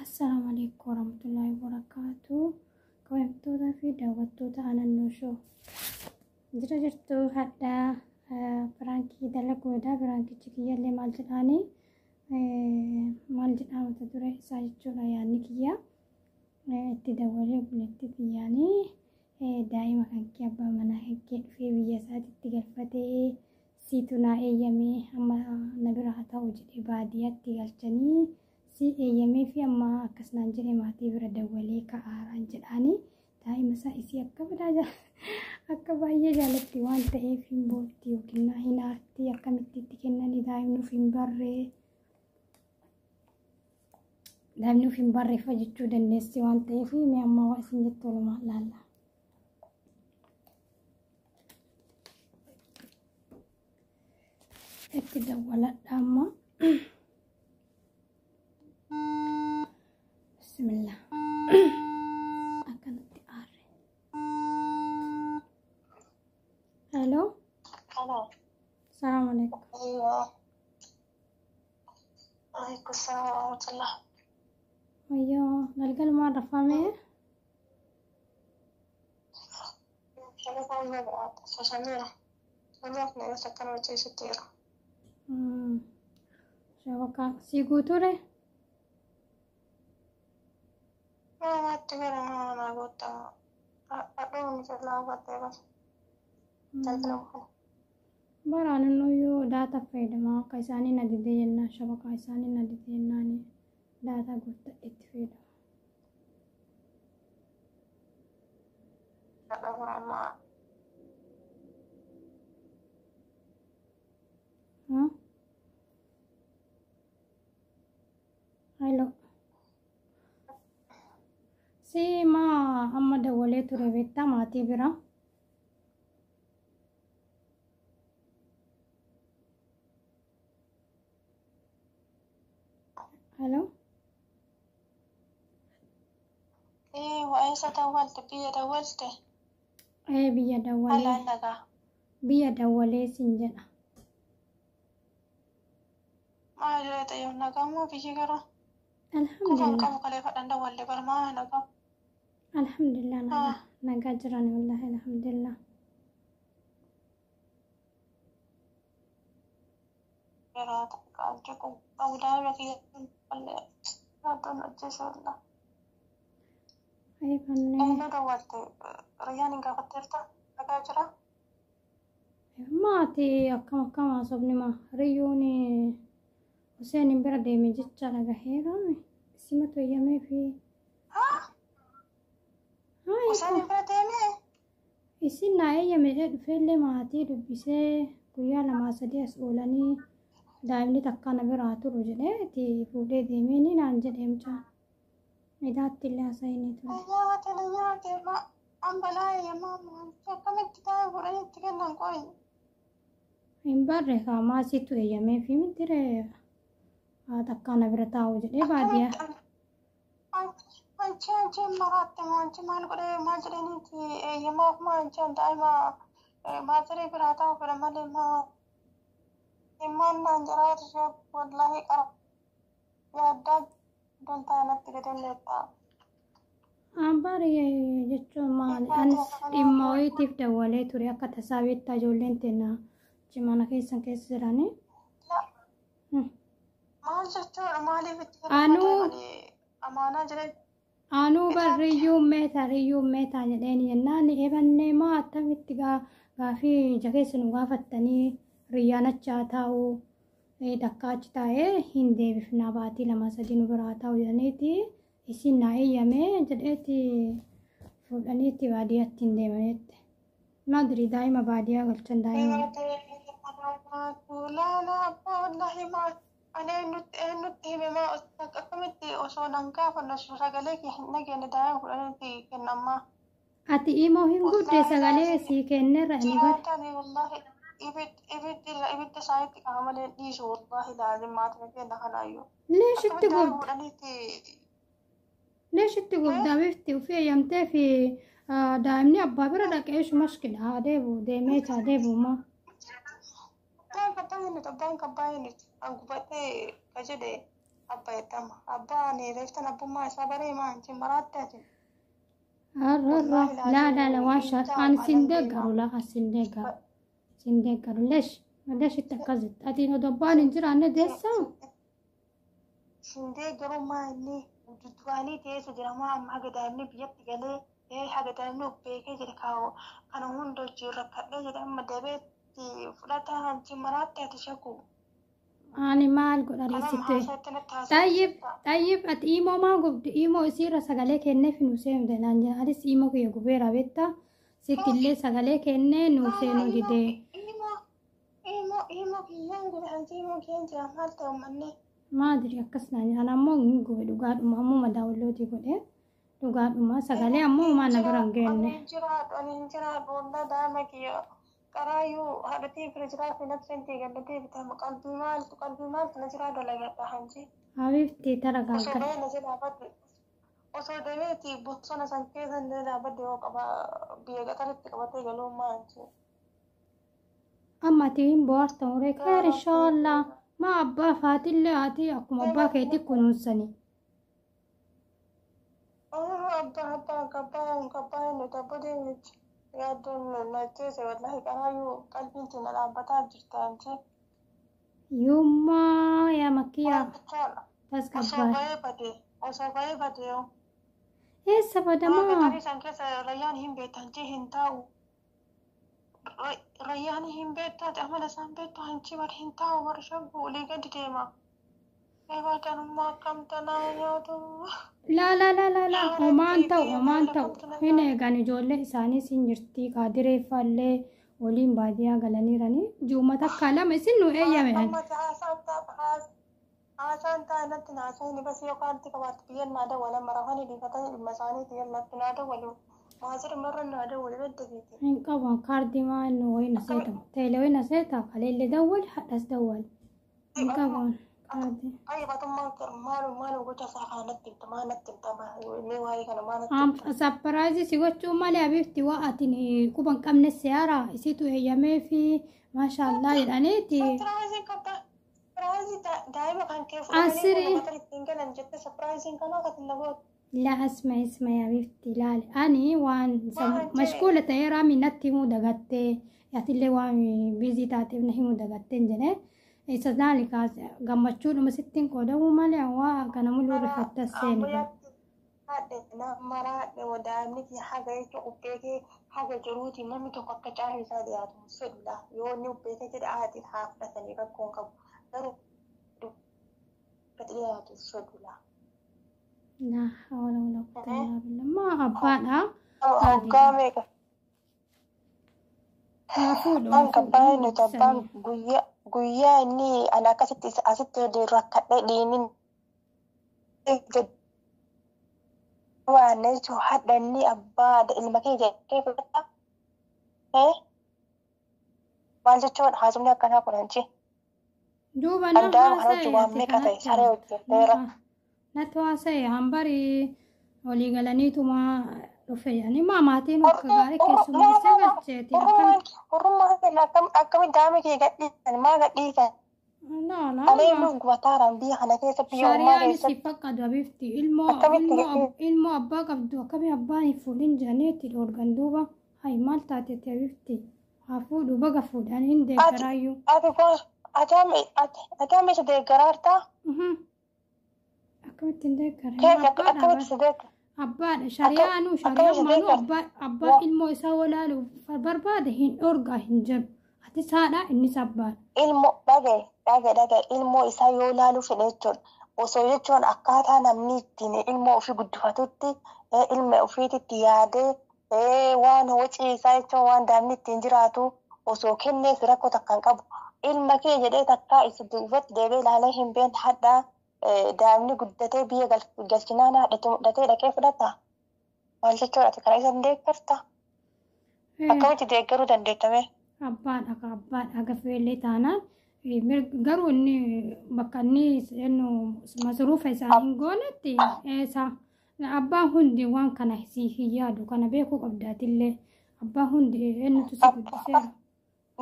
Assalaamu alaikum warahmatullahi wabarakatuh. Kabajamtootaa fi daawwattoota Anannoo Show. Jira jirtu hadha piraankii dalaguudha. Piraankichi kiyyallee maal jedhaani maal jedhaa mata duree isaa jechuudha yaadni kiyya. Itti dawwalee obboleettii tiyyaanii daa'ima kan kee abbaa manaa kan kee dhufee biyya isaatitti galfatee siitu naa eeyyamee amma na bira haa ta'u jedhee baadiyyaatti galchanii si eeyyamee fi amma akkas naan jedhe maatii bira dawwalee ka'aaraan jedhaanii daa'ima isaa isii akka badaa akka baay'ee jaalatti waan ta'eef hin bootti yookiin hin aarti akkamitti itti kennanii daa'imni of hin barree daa'imni of hin barreeffa jechuu dandeessi waan ta'eef mee amma waa isin jettu walumaa laalla. Itti dawwaladha amma. Bismillah. Akkanatti aarre. Hello. Hello. Salaamu alaikum. Aywa. Alaikum salaam wa rahmatullah. Wayyoo galgalumaan rafamee. Shabakaa sii guutuure. Baraan innuyyuu daata fayyadamaa akka isaanii na didee jennaan shabakaa isaanii na didee jennaan daataa guuttadhe itti fayyadama. Hello. Si maa amma dawwalee ture beektaa maatii bira. Hello. Eessa dawwalte? Biyya dawwalte? Ee biyya dawwalee. Alaan nagaa. Biyya dawwalee siin jedha. Maal jedhee nagaa moo biyyi garuu? Kufan Alhamdulillah. qabu kaleeffadhaan dawwalle bara maa nagaa? Alhamdulillah nagaa nagaa jiran wallahi alhamdulillah. Yeroo qabu qabu daa'ima kiyya yaaddoon hojjechuudha. Eebannee. Eenyu dawwalte? Riyyaan hin gaafatteerta? Nagaa jira? Maatii akkam akkam haasofni maa riyyuun Hussein hin bira deeme jecha dhagaheera isimatu eeyyamee fi Hussein hin bira deemee? Isin naa eeyyame jedhee dhufeellee maatii dubbisee guyyaa lamaa sadii as oolanii daa'imni takka na biraa turu jedhee itti fuudhee deemee naan jedhee mucaan. Idaatti illee haasa'inii ture. Eeyyamate eeyyamate ambalaa eeyyamaa akkamitti taa'ee fuudhanii itti kennan qoyi? Hin barre kaa maasiitu eeyyamee fi mitire takka na bira taa'u jedhee baadiyyaa. Anchi anchi maraatte moo anchi maal godhee maal jedhaniiti eeyyamaaf maa anchi an daa'ima maatirii biraa taa'u fedha malee maa himmaan naan jedhaa ishee wallaahi qara yaaddaa dontaa natti gadanneetta. Bari jechuun maali? Anis dhimma wayiitiif dawwalee ture akka tasaa beektaa ijoolleen teenya mana keessan keessa jiranii. Maal jechuudha maaliif itti Anuu amaanaa jireenya Anuu barriyyuu meetaa riyyuu meetaa jedheen jennaan eebannee maa attamitti gaafii ija keessa nu gaafattanii riyyaan achi haa taa'u takka achi taa'ee hin deebifnaa baatii lama sadii nu biraa taa'u jedhaniiti isin naa eeyyamee jedheeti fuudhaniitti baadiyyaatti hin deemanitti. Maadri daa'ima baadiyyaa galchan daa'ima. Ani eenyutti hime maa akkamitti osoo nan gaafanne osoo sagalee kee hin dhageenye daa'ima fudhaniitti kennammaa. Ati imoo hin gudde sagalee sii kennerra inni bara. Jiraatani wallaahi ibidda isaaniitti qaba malee dhiisu wallaahi laazim maatiin kenna kanaayyuu. Leeshitti Akkamitti daa'ima gubda. fudhaniitti Leeshitti gubda bifti ofii eeyyamtee fi daa'imni abbaa bira dhaqee ishuma mashkila haa deebi'u deemee haa deebi'u maa. Abbaan kabbaa hin nuti abbaan kabbaa hin nuti an gubadhee ka jedhe Abba jedhama. Abbaa ani reeftan abbummaa isaa baree maa hin maraatte ati. Arrarra Wallaahi laa laa laa laaziim waan hin shaa taa'u ani sin anan deema. deeggaru laa as sin deeggaru sin deeggaru lesh lesh itti akkas jette atiin odoo abbaan hin jiraanne deessaa. Sin deeggaru maa inni duraanii teessa jira maa amma haga daa'imni biyyatti galee haga daa'imni of beekee jedhe kaa'u kana hunda hojii rakkadhee jedhe amma dabeetti fudhata hanchi maraatte ati shaku. Ani maal godha Kanama reessitte. haasa'atti natti haasa'aa Xayyib jirta. xayyib ati imoo maa gubdi imoo isiirra sagalee kenneef nu seenu naan jedha anis imoo kiyya gubeera beektaa sitti illee sagalee kennee nu seenuu didee. Imoo imoo imoo kiyyaan gube hanchi imoo kiyyaan jira maal ta'u manne. Maadiri akkas naan jedhan ammoo hin gube dhugaadhuma ammuma daawunloodii godhee dhugaadhuma sagalee ammoo homaa na bira hin Ani geenne. hin jiraadhu ani hin jiraadhu wallah daa'ima kiyya qaraayyuu haadhatii bira jiraa fi nafseen gallatee bitama qalbii maaltu qalbii maaltu na jiraa dalagadha hanji. Habiibti Osoo taragaaggadha. bahee na jalaa badde osoo deemeeti bosona san keessa na jalaa badde yoo qaba biyya qaxaritti qabatee galuu maanchi. Amma ati hin bohaarta muree Yaa kheer Rabbi. inshaallah maa abbaa faatillee haati akkuma abbaa keetti kunuunsani. Abbaa abbaa kabbaa kabbaa nuti abbaa miti. Yaaddoon na ajjeese wallahi qaraayyuu qalbiin tina dhaabbataa jirta hanji. Yummaa yaa makkiyaa Maal jechaadha. Osoo tasgabbaa'e. bahee bade osoo bahee bade yoo. Eessa Maa badamaa? qaxarii san keessa rayyaan hin beektan jee hin taa'u. Rayyaan hin beektu amala isaan beektu hanchi bar hin taa'u bar shaggu olii gadi deema. Eebatanummaa akkam tanaa nyaatu. Laa laa laa laa laa Yaa homaan Rabbii ta'u kiyya homaan maal ta'u akkamtu na hin nyaata. eegan ijoollee isaanii siin jirti kaadireeffaallee waliin baadiyyaa galaniiranii ji'uma takka lama isin nu eeyyame. Amma haasaan ta'a haasaan ta'a natti naasanii bas yookaan itti qabaatti biyyan naa dawwalan marafanii dhiifatanii dhimma isaaniiti yallatti naa dawwalu. Maasir marra naa dawwalu badda beeti. Hin qaban kaardii maa inni wayi na seeta teelee wayi na seeta kaleellee dawwal hadhas dawwal hin qaban kaardii. Ayyabatummaan maalum maalum gocha isaa kana natti himta maa natti himta mee waa'ee kana maa natti himta. Sapparaayizi si gochuu malee abifti waa atin quba hin qabne siyaara isitu eeyyamee fi maashaallah jedhaniiti. Sapparaayiziin qabda. Sapparaayizi daa'ima kan kee fudhatanii Asirii. kun mata ittiin galan jette sapparaayiziin kanaa katin na gootu. La asma isma yaa bifti ilaali ani waan Waan mashkuula ta'eeraa natti himuu dagattee atillee waan biizii taateef na himuu dagatteen jedhee isa laali kaase gammachuudhuma sittiin qoodamuu malee waa kana muluu rifattas seeni. Haadhe nama raadhe daa'imni kiyya haga jechuun ubbeekee haga jiruuti namni tokko akka caalu isaa dhiyaatu hin fedhudha. Yoo inni ubbeekee jedhe haati haa fudhatanii rakkoo hin qabu. Garuu akka dhiyaatu hin fedhudha. Laa hawla wala quwwata illaa billah maa abbaadha. Hoggaa meeqa? Waa fuudhu Abbaan waa kabbaa fuudhu nuti abbaan guyyaa guyyaa inni ani akkasitti asitti rakkadhee dhiinin waan jechuun hadha inni abbaa ilma kee jedhee fudhata. Maal jechuudha haasofni akkanaa kun hanchi. Duuba na An daa'ima kana haasa'e wajjin waan ati meeqa ta'e kanatti saree hojjetteera. natti haasa'e hambari walii galaniituma dhufe jedhanii maa maatiin akka gaarii keessummeessee galcheeti akkamitti. Hurrummaan akkamitti daa'ima kee gadhiisan maa gadhiisan? Laa laa Alee maa nuuf gubataaraan biyya kana keessa biyya ormaa Shari'aan si keessatti faqqadu abifti ilmoo akkamitti ilmoo gadhiisan? ilmoo abbaa qabdu akkamii abbaan hin fuudhin jedhanii dhoorgan duuba hay maal taatetti abifti haa fuudhu baga fuudhan hin Ati deeggaraayyuu. ati kun ati amma isa deeggaraartaa? Akkamitti hin deeggarre Keessa abbaadha akkamitti bara. si deeggar? Abbaadha shari'aanuu Akkamitti shari'aan si maaluu deeggar? abbaa abbaa ilmoo isaa walaaluuf barbaade hin dhoorgaa hin jedhu ati haadha innis abbaadha. Ilmoo dhagaye dhagaye dhagaye ilmoo isaa yoo ilaaluu fedhe jechuudha. Osoo jechuun akkaataa namni ittiin ilmoo ofii guddifatutti ilma ofiititti yaadee waan wacii isaa jechuun waan daa'imni ittiin jiraatu osoo kenneef rakkoo takka hin qabu. Ilma kee jedhee takkaa isa duubatti deebi'ee ilaalee hin beekne hadhaa daa'imni guddatee biyya galchinaan haadhatee dhaqee fudhata. Maal jechuudha ati kana isa hin deeggarta? Akkamitti deeggaruu dandeettame? Abbaadha ka abbaadha gafeellee taanaan garuu inni bakka inni jennu masruufa isaa hin goonetti eessa abbaan hundi waan kana si hin yaadu kana beekuu qabdaatillee abbaan hundi eenyutu si guddiseera.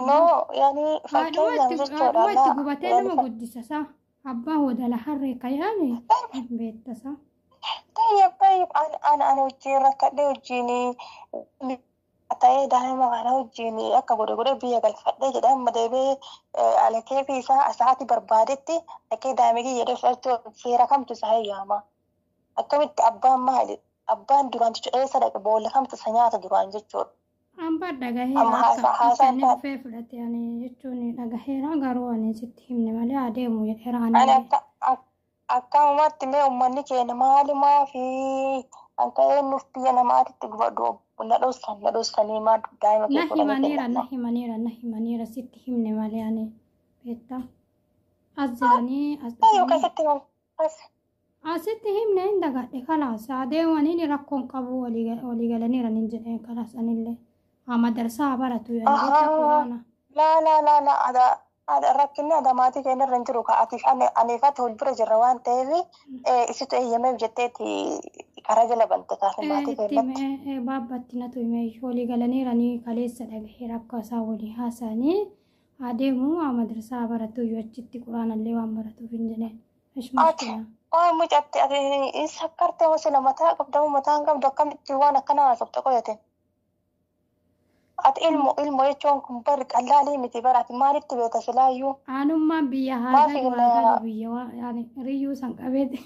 No, yani Haadhuma fakkeenyaaf itti jechuudha haadhuma itti laa gubatee yani nama guddisa isaa. Abbaan wadala harree kayaame beektasa. Tayyib tayyib, ana wajjin rakkadhee wajjin ta'ee daa'ima kana wajjin akka godhe godhe biyya galfadhee jedhee amma deebee alakee fi isaa sa'aatii barbaadetti dhaqee daa'ima kiyya jedhee fudhachuu seera kamtu isa hayyaama? Akkamitti abbaan maali? Abbaan duraan jechuudha eessa dhaqe, boolla kamtu isa nyaata duraan jechuudha. Hambaa dhagaheera Amma akka akka haasaan inni ta'a. dhufee fudhate ani jechuun dhagaheera, garuu ani sitti himne malee adeemu jedheera Ani anillee. Akkamumatti mee uummanni keenya maalumaa fi kan eenyuuf biyya namaatitti gubadhu na dhossan, na dhossanii maal daa'ima kee Na fuudhanii himaniira, na kennan. himaniira, na himaniira, sitti himne malee ani beektaa. As jiranii as Ayyoo dhufanii. keessatti himamu. As Asitti himne hin dagadhe, kalaas adeemaniin rakkoon qabu walii galaniira nin jedheen, kalaas anillee. Haa madarsaa baratu ani beektaa Ahaa. quraana. Laa laa laa laa, ada rakkinni ada maatii keenya irra hin jiru ka atiif ani aniifati wal bira jirra waan ta'eef isitu eeyyameef jetteeti karaa jala bante kaase maatii Itti keenyatti. himee baabbatti natu himee walii galaniiranii kaleessa dhagaheera akka isaan walii haasa'anii adeemu haa madarsaa baratu iyyuu achitti quraanallee waan baratuuf hin jedheen. Ish Ati mushkila. waan mucatti ati hin sakkartee moo sila mataa qabda moo mataa hin qabdu, akkamitti waan akkana haasofta qoyate? Ati ilmo jechuun kun bari qallaalii miti bara, ati maalitti beekta silaayyuu? Aanummaan biyya haa Maafi galu haa galu biyya waa yaani riyyuu san qabeeti.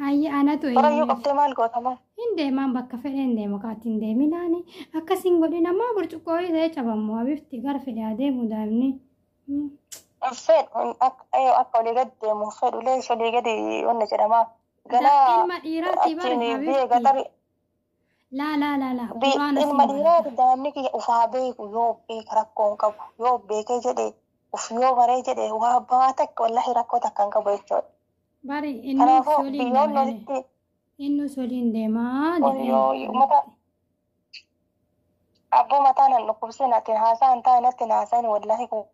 Hayya anatu Barayyuu eeyyameef. qabdee maal goota maal? Hin deemaan bakka fedhe hin deema kaati hin deeminaani. Akkas hin godhin ammaa burcuqqoo ta'ee cabamu habifti gara fedhe adeemu daa'imni. Fedhu akka olii gadi deemu fedhu leessu olii gadi wanna jedhama. Ganaa Ilma dhiiraatii bari achiin biyya habifti. gaxari Laa laa laa laa quraana ilma siin barata. dhiiraati daa'imni kiyya ufaa beeku, yoo beeka rakkoo hin qabu, yoo beekee jedhe uf yoo baree jedhe waa baa takka wallahi rakkoo takka hin qabu jechuudha. Bari inni Kanaafuu soliin deema biyyoonni jedhe. olitti Inni soliin deemaa jedheen yoo mata habifti. Abboo mataa nan dhukkubsin, ati haasaa hin taane natti hin haasa'in wallahi kun.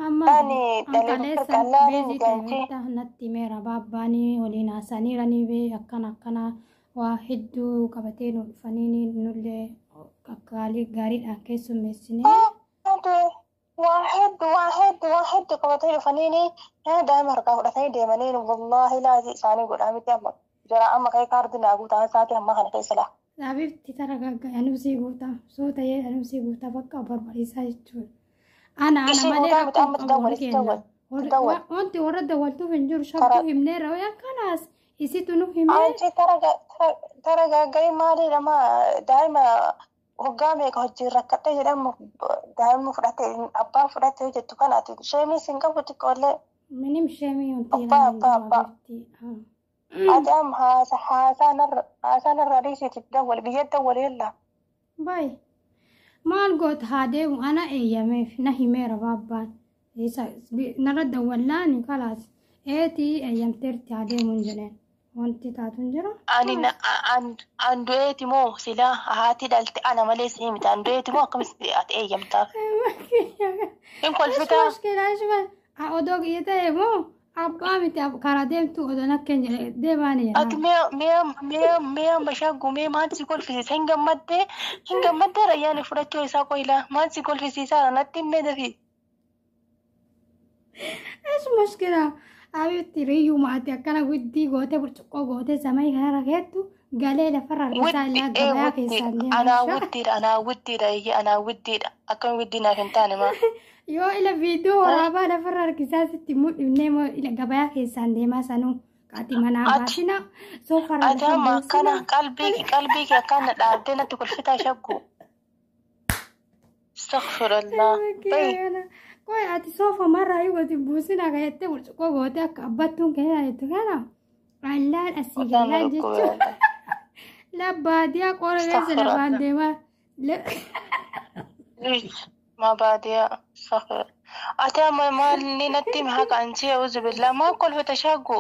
Amma Ani an dhalee kaleessa qallaalii beezii miti ta'e anchi. beektaa natti himeera baabbaanii waliin haasa'aniiranii bee akkana akkana waa hedduu qabatee nu dhufanii nullee akka haalli gaariidhaan keessummeessinee. Waa hedduu waa hedduu waa hedduu qabatanii dhufaniini daa'ima harkaa fudhatanii deemanii wallahi laazii isaanii godhaa miti amma jara amma ka'ee kaardii naa guutaa isaatii amma kana keessa laa. Dhaabifti taragaagga anumsii guutaa soo ta'ee anumsii guutaa bakka barbaachisaa jechuudha. Ana Ishii malee guutaa miti rakkoo amma qabu dawwal warri itti kenna. dawwal itti dawwal. Wanti warra dawwaltuuf hin jiru Tara shakkuu himneera wayaan kanaas isitu nu himee. Anchi taragaagga'i maaliidha maa daa'ima hoggaa meeqa hojii rakkadhee jedhamu daa'ima fudhate abbaan fudhate jettu kanaati sheemiis hin qabu xiqqoollee. Minim sheemii wanti Abbaa jedhamu hin abbaa jiru abbaa. habifti. Ati amma haasa haasaa narra haasaa narra dhiisiiti dawwal biyya dawwal yella. Baay maal goota haa deemu ana eeyyameef na himeera baabbaan. Isa narra dawwallaani kalaas eetii eeyyamteerti haa deemu hin jedheen. Wanti taatu hin jiru. Ani an du'eeti moo silaa haati dhalte ana malee sii miti, an du'eeti moo akkamitti ati eeyyamtaaf? Hin Ish kolfitaa? mushkila ish odoo kiyya ta'e moo abbaa miti karaa deemtu odoo nakkeen jedhe deemaani Ati jedhaan. mi'a mi'a mi'a mi'a mashaagu mee maal si kolfisiisa? Hin gammaddee, hin gammaddee rayyaani fudhachuu isaa qoyilaa maal si kolfisiisaa natti hin meedafi. Ish mushkila abitti riyyuu maati akkana guddii gootee burcuqqoo gootee samii kanarra keettu galee lafarra harkisaa Widdi illaa ee gabayaa widdiidha keessaan deema anaa inshaa. widdiidha anaa widdiidha eeyyee anaa widdiidha akkami widdii naaf hin taane maa. Yoo ila viidiyoo waraabaa lafarra harkisaa sitti mul'ifnee moo ila gabayaa keessaan deemaa sanuu qaati manaa Ati baasina soofarra ati lafa amma akkana buusina. qalbii qalbii kee akkana dhaabdee natti kolfitaa shaggu. Astaghfirullah. Bayi. Qoy ati soofa marraa yoo gadi buusina ka jettee burcuqqoo gootee akka abbattuun kennaa jettu kana allaan asii Mataan na gallaan dhukkube jechuudha. wallahi. La baadiyaa qora keessa lafaan Astaghfirullah. deemaa. Ma baadiyaa. Astaghfirullah. Ati amma maalni natti himi haqa ansi auzu billah maal kolfita shaggu?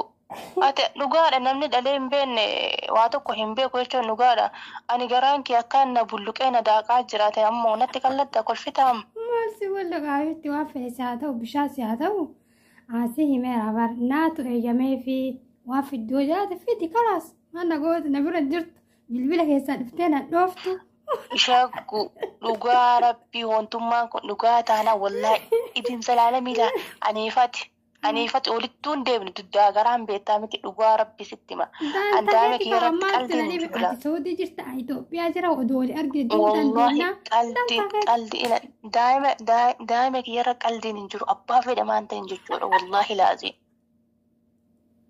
Ati dhugaadha namni dhalee hin beekne waa tokko hin beeku jechuun dhugaadha. Ani garaan kee akkaan na bulluqee na daaqaa jira. Ati ammoo natti kalladda kolfita amma. Maal si walla gaariitti waan fedhe si haa ta'u bishaan si haa ta'u asii himeera bar naatu eeyyamee fi waan fiddoo jiraate fidi kalaas waan na goote na bira jirtu bilbila keessaa dhuftee na dhooftu Shaggu dhugaa rabbii wantummaan kun dhugaa taanaa wallaahi itin salaalamiidha aniifati. Aniifati olittuu hin deemne duddaa garaan beektaa miti dhugaa rabbi sitti hima. An daa'ima kiyya irratti qaldiin hin jiru. Ati Saudii jirta, Itoophiyaa jira, odoo wali argine deemuu Wallaahi dandeenya. qaldiin qaldi ila daa'ima daa'ima kiyya irra qaldiin hin jiru abbaa fedhe maan ta'in jechuudha wallaahi laazim.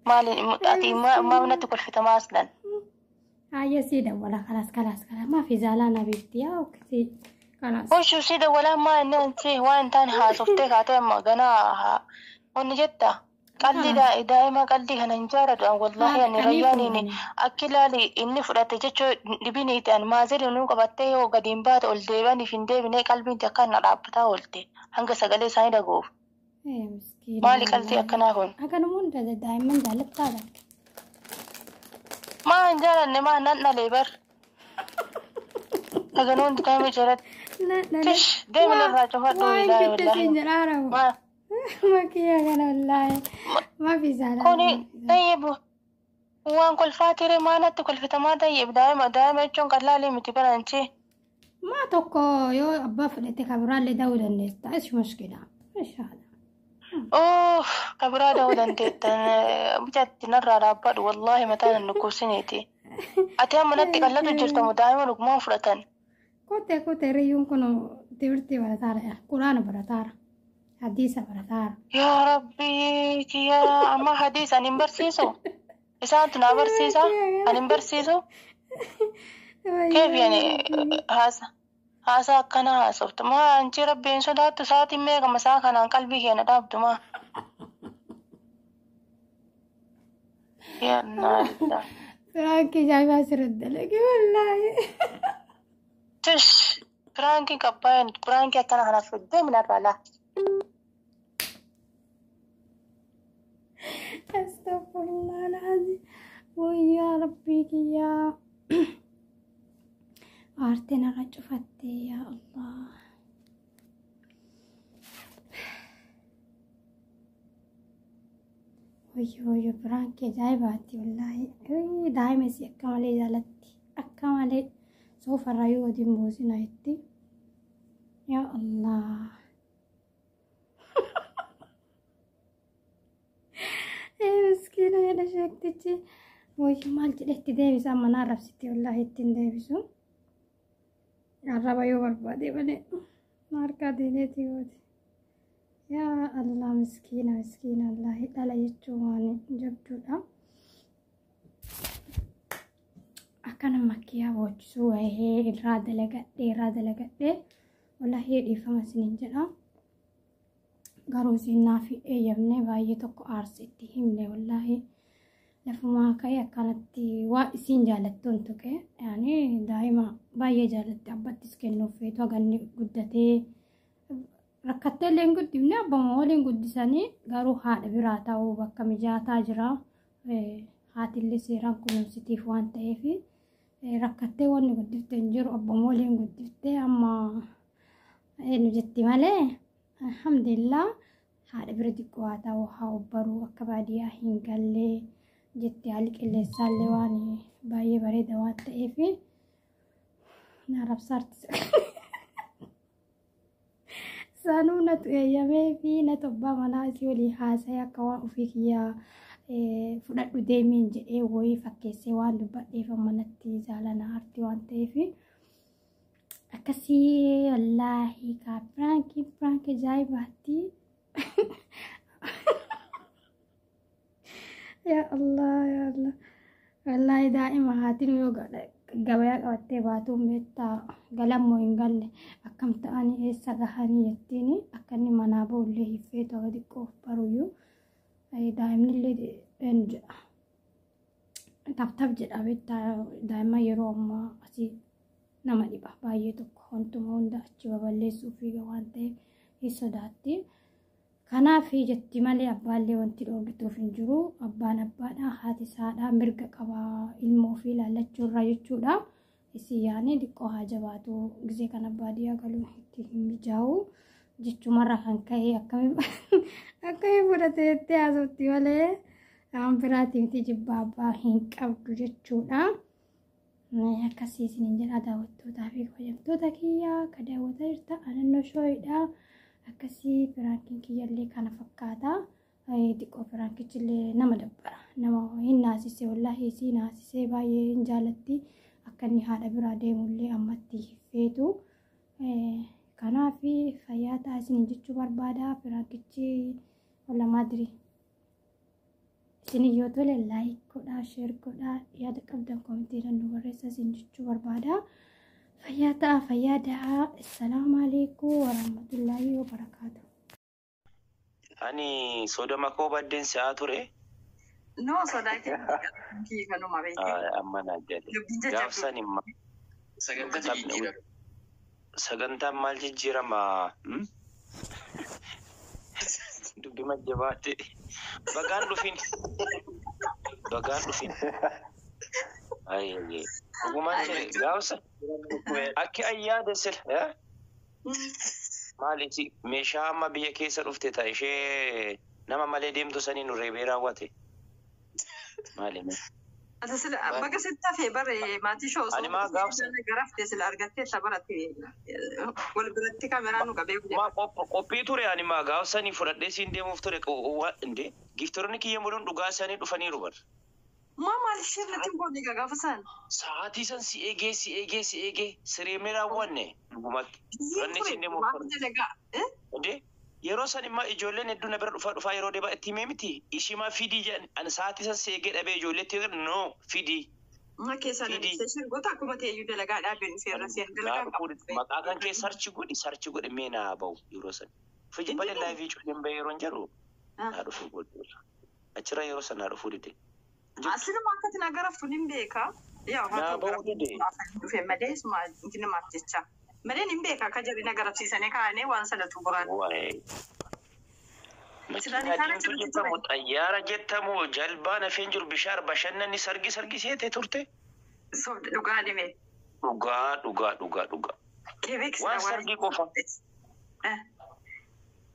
Maaliin ati maaf natti kolfitamaa aslan? Ayya sii dawwala kalaas kalaas kalaas maafi zaalaan habiibti yaa okkisii kalaas. Hoshuu si dawwalaan maa inni ansi waan hin taane haasoftee kaatee amma ganaa wanni jetta. Qaldi daa'ima qaldi kana hin jaalladhu an wallaahi ani rayyaaniin akki ilaali inni fudhate jechuu dhibiniiti an maaziri nuu qabattee yoo gadi hin baate ol deebi'aniif hin deebine qalbiin akka na dhaabbataa oolte hanga sagalee isaanii dhaga'uuf. Maali qalbii akkanaa kun? Akkanuma hunda daa'imman jaallattaadha. Maa hin jaalanne maa nan dhalee bar. Haganuu hundi daa'ima jalatti. Tish deemi narraa cufadhu Waan ilaahi bitte wallaahi. siin jedhaa rabu. Maa Makiyyaa kana wallaahi. Maafi zaalaan. kuni tayyib waan kolfaa ture maa natti kolfitamaa tayyib daa'ima daa'ima jechuun qal'aalee miti baranchi. Maa tokko yoo abbaa fudhate kabiraallee ta'uu dandeessa. Ishi mushkila. Inshaalla. Uff kabiraa ta'uu dandeettan mijatti narraa dhaabbadhu wallaahi mataan hin dhukkubsineeti. Ati amma natti qallatu jirtamu daa'ima dhugumaan fudhatan. Kote kote riyyuun kun timirtii barataara. Quraana barataara. Hadiisa barataara. Yaa Rabbii kiyyaa amma hadiis ani hin barsiisu. Isaantu naa barsiisa. Ani hin barsiisu. Keef yani haasa haasa akkana haasoftu. Maa anchi rabbiin sodaattu sa'aatiin meeqa masaa kanaan qalbii keenya dhaabdu maa. Yaa Allah. Firaankii jaabaa sirriitti dalage wallaahi. Tish piraankii qabbaa'een piraankii akkana kanaaf deemi narraa laa. Astagfirullah alazim. Wayyaa rabbii kiyyaa. Aartee narra cufatte yaa Allah. Wayyo wayyo piraankii ajaa'ibaati wallaahi. Daa'ima isii akka malee jaalatti. Akka malee soofarraa yoo wajjin buusina jetti. Yaa Allah. Miskiina jedha sheektichi. Wayyo maal jedhe itti deebisa amma na arrabsiti wallaahi ittiin deebisu. Arraba yoo barbaade malee harkaa diineetii gooti. Yaa Allah miskiina miskiina wallaahi dhala jechuun waan jabduudha. Akkana makkiyaa boochisuu wayii irraa dalagadhee irraa dalagadhee wallaahi dhiifama isiniin jedha. Garuu isin naaf hin eeyyamne baay'ee tokko aarsa itti himne wallaahi lafumaa ka'e akkanatti waa isiin jaalattuun tuqe yaani daa'ima baay'ee jaalatti abbattis kennuuf feetu haganni guddatee rakkattee illee hin guddifne abbama waliin guddisanii garuu haadha biraa ta'uu bakka mijaataa jira haatillee seeraan kunuunsitiif waan ta'eef rakkattee wanni guddifte hin jiru abbama waliin guddifte amma eenyu jetti malee alhamdulillah haadha bira xiqqoo haa ta'u haa obbaruu akka baadiyyaa hin gallee jetti haalli qilleensaallee waan baay'ee bareeda waan ta'eef na rabsaarti. Sanuu natu eeyyamee fi natu abbaa manaa isii walii haasa'ee akka waan ofii kiyyaa fudhadhu deemiin jedhee wayii fakkeessee waan dubbadheef amma natti jaalana arti waan ta'eef. Akkasii wallaahi kaa piraankii piraankii ajaa'ibaatti. Yaa Allah yaa Allah. Wallaahi daa'ima haatiin yoo gabayaa qabattee baatuun beektaa galammoo hin galle akkam ta'anii eessa gahanii jettiin akka inni manaa ba'ullee hin feetu akka xiqqoof baruyyuu daa'imni illee eenyu jedha. Tabtab jedha beektaa daa'imman yeroo ammaa asii nama dhiba baay'ee tokko wantuma hunda achi baballeessuu fiiga waan ta'eef hin sodaatti. Kanaaf jetti malee abbaallee wanti dhoorgituuf hin jiru. Abbaan abbaadha, haati isaadha, mirga qaba ilmoo ofii ilaallachuu irraa jechuudha. Isin yaani xiqqoo haa jabaatu gisee kana baadiyyaa galuun itti hin mijaa'u jechumarra kan ka'e akkamiin fudhate jettee haasofti malee waan biraatii miti jibbaa abbaa hin qabdu jechuudha. Akkasii isiniin jedha daawwattootaa fi kabajamtoota kiyya ka daawwataa jirta anannoo shooyidha. Akkasii piraankiin kiyyallee kana fakkaata. Xiqqoo piraankichillee nama dabbara. Nama hin naasise wallaahi isii naasisee baay'ee hin jaalatti. Akka inni haadha biraa deemullee ammatti hin feetu. Kanaaf fayyaa ta'a isiniin jechuu barbaada. Piraankichi olamaa diri. Isin yoo tole like godhaa, share godhaa, yaada qabdan koomentiidhaan nu barreessaa isin jechuu barbaada. Fayyaa ta'a, fayyaa da'a. Assalaamu alaikum warahmatullaahi wabarakaatu. Ani sodoma koo baddeen si'aa ture. No, sodaatiin kanuma beekte. Amma naa jedhe. Dubbiin jajjabduu. Gaafsan imma. Sagantaa jijjiirama. Sagantaan maal jijjiirama? Dubbi majjabaate. Bagaan dhufin. Bagaan dhufin. Ayyee. Dhugumaan jedhe gaafsa. Akki ayyaada sila. Maaliiti meeshaa amma biyya keessa dhufte ta'a ishee nama malee deemtu sanii nu reebee raawwate. Maali? Ati sila baga sitti hafee bare maatii shoo Ani maa gaafsa- garafte sila argattee tabarate wal biratti kaameraa nu qabee Ma qophii ture ani maa gaafsanii fudhadhee siin deemuuf ture inde giftiroonni kiyya muduun dhugaa isaanii dhufaniiru bar. Maa maal ishee irratti hin goone egaa gaafa san? Sa'aatii san si eegee si eegee si eegee sireemnee raawwanne dhugumatti. Fudhannee siin deemuuf Maal ture. dalagaa? Inde yeroo san immoo ijoolleen hedduun na bira dhufaa dhufaa yeroo deebaa itti himee miti ishimaa fidii jedhan ani sa'aatii san si eegee dhabee ijoolleetti yoo jedhan no fidii. Ma keessaa Fidii. namicha goota akkuma ta'eyyuu dalagaa dhaabeen dhufee irra seen dalagaa qabu. Maqaa kan kee sarchi godhi sarchi godhi mee naa bahu yeroo san. Fiji bale laayivii cufiin bahee yeroo hin jedhu naa dhufuu godhu. Achirra yeroo san naa dhufuu dide. Asiluma akkati na garaftu nin beeka. Yaa haa Naa ta'u bahuu dide. dhufe malee suma namaaf jecha. Malee nin beeka akka jarri na garafsiisanii kaa'anii waan sanatu buraan. Waa'ee. Silaa Makiinaa kana diimtuu jirtu jettamu xayyaara jettamu jalbaan hafeen jiru bishaan bashannanni sargi sargi seete turte. Sobda dhugaa dhime. Dhugaa dhugaa dhugaa dhugaa. Kee beeksisa Waan sargii qofa.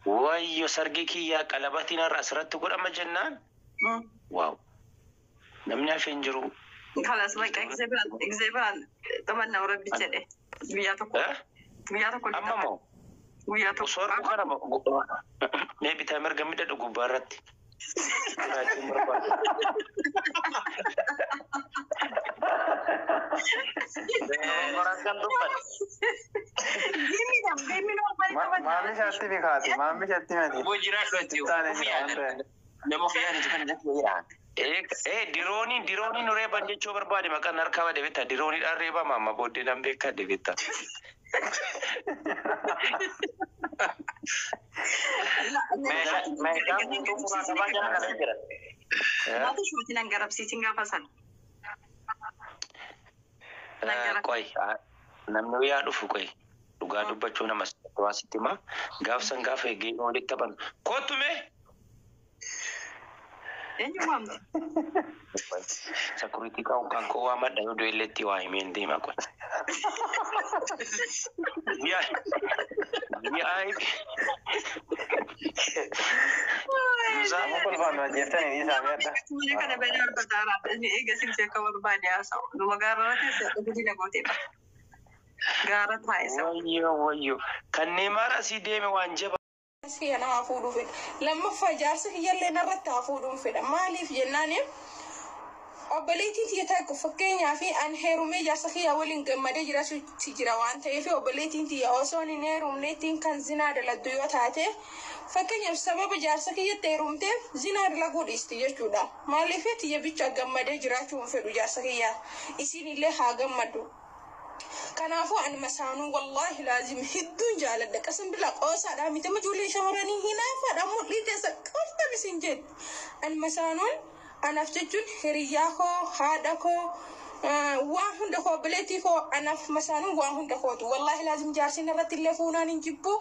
Wayyo sargii kiyyaa qalabatiin har'a asirratti godhama jennaan. Waaw. Namni hafeen jiru. Kalas bakka gisee biraan taphannaa rabbi jedhe guyyaa tokko Eh? guyyaa tokko Amma moo? guyyaa tokko Osoo harku kana mee bitaa mirga midha gubbaa irratti. Jiraachuun barbaada. Kan dubbate. Geemiidhaan geemii normaali Maammi taphannaa. isaatti bikaati. Maammi isaatti mati. Obbo jiraadhu ati Taane of yaadadha. Nama of yaadatu kan irratti jira. Eh dirooniin dirooniin nu reeban jechuu barbaade maqaan harkaa bade beektaa dirooniidhaan reebama amma booddee nan beekadhe beektaa. Meeshaan guutuu muraasa jala kana jira. Maata shootiin an garabsiisin gaafa sana. Qoy namni yaa dhufu qoy dhugaa dubbachuu nama sitti himaa gaafsan gaafa eegee walitti taphannu kottu mee. Eenyu waamte? Sakuriitii qabu kan koo waamadha yoo du'elleetti waa himeen deema qoy. VIP. Amma kolfaan ajjeeftanii ni isaanii adda. Mana kana banee ol bataara. Inni eega silkii akka barbaade haasa'u. Numa gaara teessee guddina gooteedha. Gaara taa'e isa. Wayyo wayyo kanneen maara asii deeme waan jaba. Kiyya nama fuudhuu fedha. Lammaffaa jaarsa kiyyallee narratti haa fuudhuun fedha. Maaliif jennaan obboleettiin tiyya takka fakkeenyaa fi an heerumee jaarsa kiyya waliin gammadee jiraachuutti jira waan ta'eef obboleettiin tiyya osoo hin heerumneettiin kan zinaa dalagdu yoo taate fakkeenyaaf sababa jaarsa kiyyatti heerumteef zinaa dalaguu dhiisti jechuudha. Maaliif tiyya bicha gammadee jiraachuu hin fedhu jaarsa kiyya isiin illee haa gammaddu. Kanaafuu ani masaanuu wallaahi laazim hedduun jaaladha. Qasam bilaa qoosaadhaa miti amma ijoolleen shamarranii hinaafaadha mul'ii teessa qortan isin jedhu. Ani masaanuun anaaf jechuun hiriyyaa koo haadha koo waan hunda koo obboleettii koo anaaf masaanuun waan hunda kootu. Wallaahi laazim jaarsiin irratti illee fuunaan hin jibbu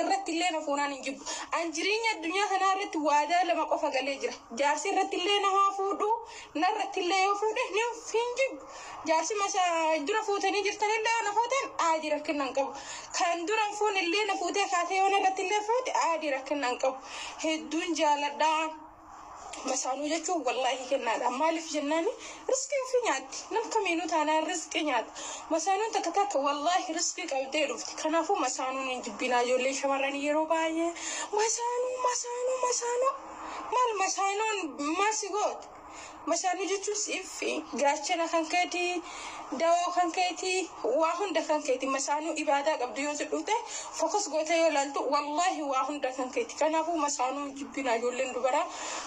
irratti illee na fuunaan hin jibbu. An jireenya addunyaa kanaa irratti waadaa lama qofa galee jira. Jaarsi irratti illee na haa fuudhu narratti illee yoo fuudhe ni hin jibbu. Jaarsi masa dura fuutanii jirtan illee na fuutan aadii rakkina hin qabu. Kan dura hin fuune illee na fuutee kaatee yoo narratti illee fuute aadii rakkina hin qabu. Hedduun jaaladha. Masaanuu jechuun wallaahi kennaadha. Maaliif jennaani riskii ofii nyaatti. Nam kamiinuu taanaan riskii nyaata. Masaanuun takka takka wallaahi riskii qabdee dhufti. Kanaafuu masaanuun hin jibbinaa ijoollee shamarranii yeroo baay'ee masaanuu masaanuu masaanuu maal masaanuun maal si gooti? Masaanuu jechuun siif gaachana kan keetii, dawoo kan keetii, waa hunda kan keeti. Masaanuu ibaadaa qabdu yoo jedhu ta'e fokus gootee yoo ilaaltu wallaahi waa hunda kan keeti. Kanaafuu masaanuu jibbinaa ijoolleen dubaraa.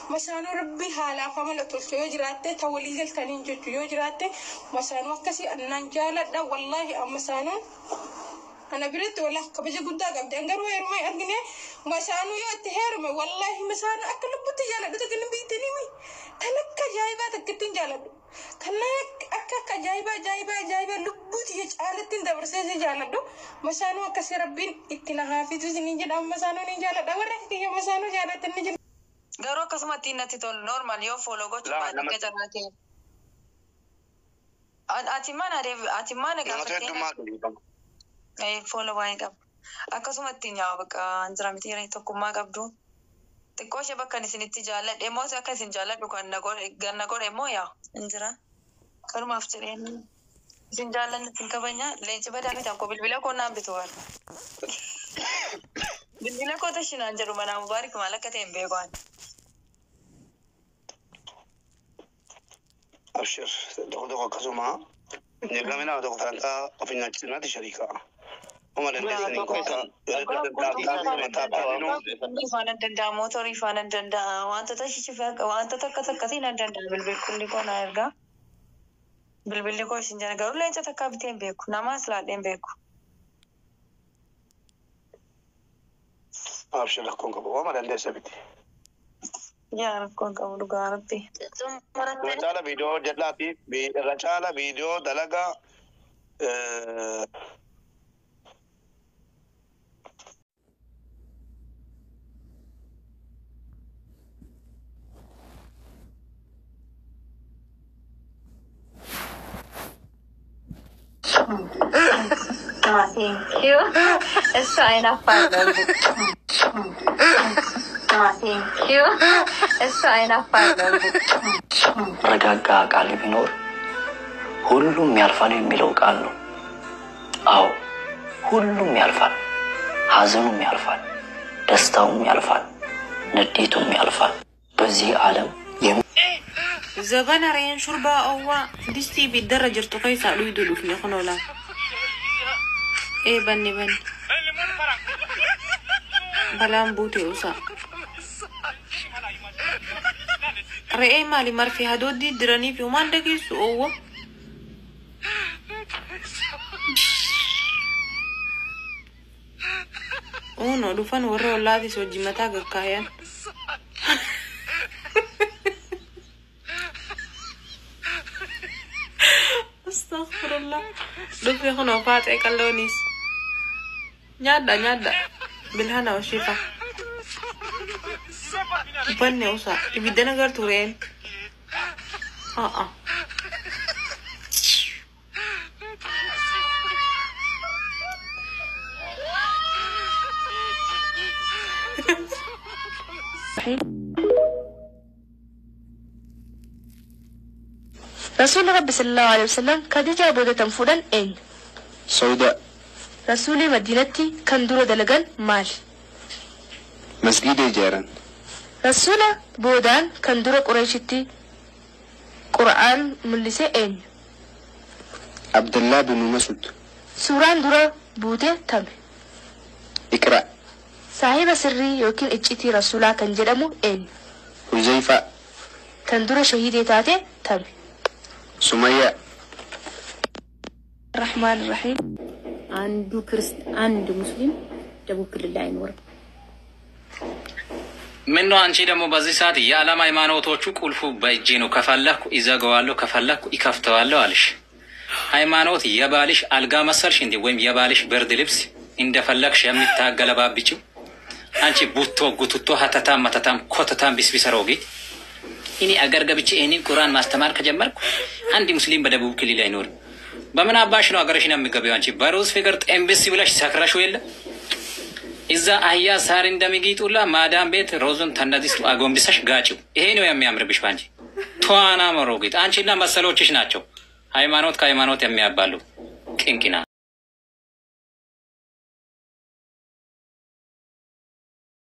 Masaanuu rabbi haalaaf amala tolche yoo jiraatte ta walii galtaniin jechuu yoo jiraatte masaanuu akkasii annaan jaaladha wallaahi masaanuun. Ana biratti wallahi kabaja guddaa qabdi. An garuu heeruma hin argine masaanuu yoo itti heerume wallaahi masaanuu akka lubbutti jaaladhu takka hin beektanii tan akka ajaa'ibaa takka ittiin jaaladhu. Kan akka akka ajaa'ibaa ajaa'ibaa ajaa'ibaa lubbuuti caalatti hin dabarsee si jaaladhu. Masaanuu akkasii rabbiin itti na haafitu isiniin jedha masaanuu ni jaaladha. Warra kiyya masaanuu jaalatan ni jira. Garuu akkasumatti natti tolu normal yoo follow gochuu Laa baate nama akka carraa ta'e. Ati mana ati mana namatu gaafattee heddummaa qabu. Follow baay'ee qaba. Akkasumatti nyaa bakka jira miti tokkummaa qabdu. Xiqqoo ishee bakka isinitti jaalladhe immoo akka isin jaalladhu kan na godhe immoo yaa hin jira. Kanumaaf jedheen isin jaallanne isin kabanya leenci badaa miti akkoo bilbila koo naan bitu bara. Bilbila koo tashinaan jedhu manaa mubaarik maal akka ta'e hin beeku ani. Abshir tokko tokko akkasuma jedhamina tokko farantaa of hin nyaachisinaati shariika. Uma dandeessanii kottaa yoo dadhabdaa Faana danda'a mootorii faana danda'a wantoota shishifee wantoota akkas akkasii nan danda'a bilbilli koo na ergaa. Bilbilli koo isin jala garuu leenca takka bitee hin beeku namaas laadhee hin beeku. Abshir rakkoon qabu uma dandeessa biti. Yaa rakkoon qabu dhugaa rabbi. Irra caala viidiyoo hojjedhaa fi irra caala viidiyoo dalagaa Thank you. እሱ አይናፋር ነው። Thank you. እሱ አይናፋር ነው። ረጋጋ ቃል ቢኖር ሁሉም ያልፋል የሚለው ቃል ነው። አዎ ሁሉም ያልፋል። ሐዘኑም ያልፋል፣ ደስታውም ያልፋል፣ ንዴቱም ያልፋል። በዚህ ዓለም Zabana re'een shurbaa oowwaa distii ibiddarra jirtu keessaa dhuydu dhufne kunoo laal. Ee banne banne. Balaan buute usaa. Re'ee maali marfee hadooddii diranii fi homaan dhageessu oowwa. Uunoo dhufan warra ollaatis wajji mataa gakkaayan. Astaghfirullah. Dhufe kunoo faaxee qal'oonis. Nyaadha nyaadha. Bilhana washifa. Banne usaa. Ibidda nagartu re'een. A'a. Rasuulli Rabbi sallallahu alaihi wasallam Khadijaa booda tan fuudhan eenyu? Sauda Rasuulli Madiinatti kan dura dalagan maali? masgiida ijaaran. Rasuula boodaan kan dura Qureeshitti Qura'aan mul'ise eenyu? Abdallaa bin Masud. Suuraan dura buute tame. Iqra. Saahiba sirrii yookiin iccitii rasuulaa kan jedhamu eenyu? Huzaifa. Kan dura shahiidee taate tame. Sumayya. Rahmaan Rahiim. አንዱ አንድ ሙስሊም ደቡብ ክልል ላይ አይኖርም። ምን ነው አንቺ ደግሞ በዚህ ሰዓት የዓለም ሃይማኖቶቹ ቁልፉ በእጄ ነው፣ ከፈለኩ ይዘጋዋለሁ፣ ከፈለኩ ይከፍተዋለሁ አልሽ። ሃይማኖት የባልሽ አልጋ መሰልሽ እንዴ? ወይም የባልሽ ብርድ ልብስ እንደፈለግሽ የምታገለባብጪው? አንቺ ቡቶ ጉትቶ ሀተታም መተታም ኮተታም ቢስቢስ አሮጊት። እኔ አገር ገብቼ ይህንን ቁርአን ማስተማር ከጀመርኩ አንድ ሙስሊም በደቡብ ክልል አይኖርም። በምን አባሽ ነው አገርሽን የምትገቢው? አንቺ በሩዝ ፍቅር ጤንብስ ብለሽ ሰክረሽው የለ እዛ አህያ ሳር እንደሚግጡላ ማዳም ቤት ሮዙን ተነዲስቱ አጎንብሰሽ ጋጭው። ይሄ ነው የሚያምርብሽ ባንቺ። ተዋና መሮጊት አንቺና መሰሎችሽ ናቸው ሃይማኖት ከሃይማኖት የሚያባሉ ቅንቅና።